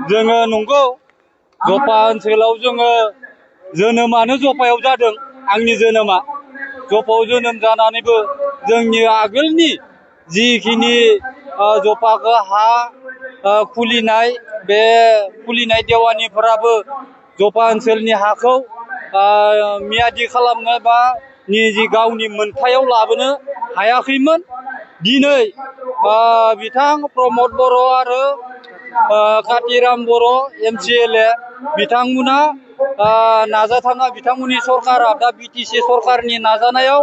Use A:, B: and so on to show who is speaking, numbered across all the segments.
A: जोङो नंगौ जफा ओनसोलाव जोङो जोनोमानो जफायाव जादों। आंनि जोनोमा जफायाव जोनोम जानानैबो जोंनि आगोलनि जिखिनि जफाखौ हा खुलिनाय बे खुलिनाय देवानिफोराबो जफा ओनसोलनि हाखौ मियादि खालामनो बा निजि गावनि मोनथायाव लाबोनो हायाखैमोन। दिनै बिथां प्रमद बर' आरो कातिराम बर' MCLA बिथांमोना नाजाथाङा बिथांमोननि सरकारा दा BTC सरकारनि नाजानायाव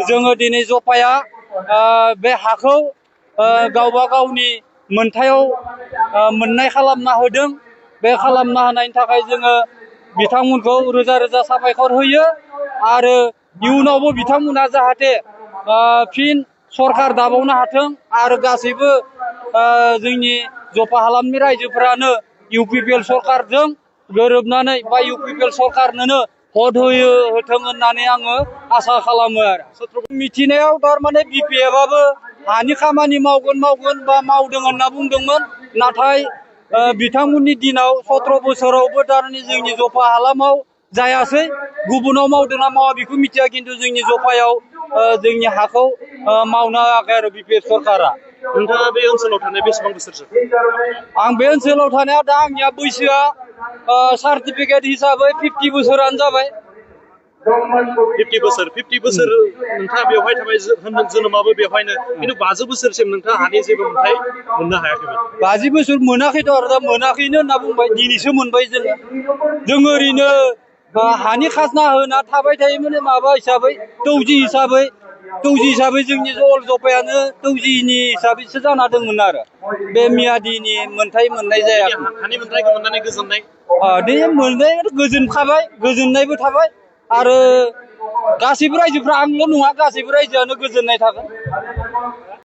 A: जोङो दिनै जफाया बे हाखौ गावबा गावनि मोनथायाव मोननाय खालामना होदों। बे खालामना होनायनि थाखाय जोङो बिथांमोनखौ रोजा रोजा साबायखर होयो आरो इयुनावबो बिथांमोना जाहाथे फिन सरकार दाबावनो हाथों आरो गासैबो जोंनि जफा हालामनि रायजोफोरानो UPPL सरकारजों गोरोबनानै बा UPPL सरकारनोनो भट होथों होननानै आङो आसा खालामो आरो मिथिनायाव थारमाने BPF-आबो हानि खामानि मावगोन बा मावदों होनना बुंदोंमोन। नाथाय बिथांमोननि दिनाव 17 बोसोरावबो थारमाने जोंनि जफा हालामाव जायासै। गुबुनाव मावदोंना मावा बेखौ मिथिया, खिन्थु जोंनि जफायाव जोंनि हाखौ मावनो होआखै आरो BPF सरकारा।
B: नोंथाङा बे ओनसोलाव थानाय बेसेबां बोसोरसो?
A: आं बे ओनसोलाव थानाया दा आंनिया बैसोआ सार्टिफिकेट हिसाबै 50 बोसोरानो जाबाय।
B: 50 बोसोर नोंथाङा बेवहाय थाबाय, जोनोमाबो बेवहायनो, खिन्थु 50 बोसोरसिम नोंथाङा हानि जेबो मोनथाय मोननो हायाखैमोन।
A: 50 बोसोर मोनाखैथ' आरो दा मोनाखैनो होनना बुंबाय। दिनैसो मोनबाय जों ओरैनो हानि खाजना होना थाबाय थायोमोन माबा हिसाबै दौजि हिसाबै जोंनि अल जफायानो दौजिनि हिसाबैसो जाना दंमोन आरो बे मियादिनि मोनथाय मोननाय जायाखै।
B: हानि मोनथायखौ मोननानै गोजोननाय
A: मोननाय गोजोनखाबाय, गोजोननायबो थाबाय आरो गासैबो रायजोफ्रा, आंल' नङा गासैबो रायजोआनो गोजोननाय थागोन।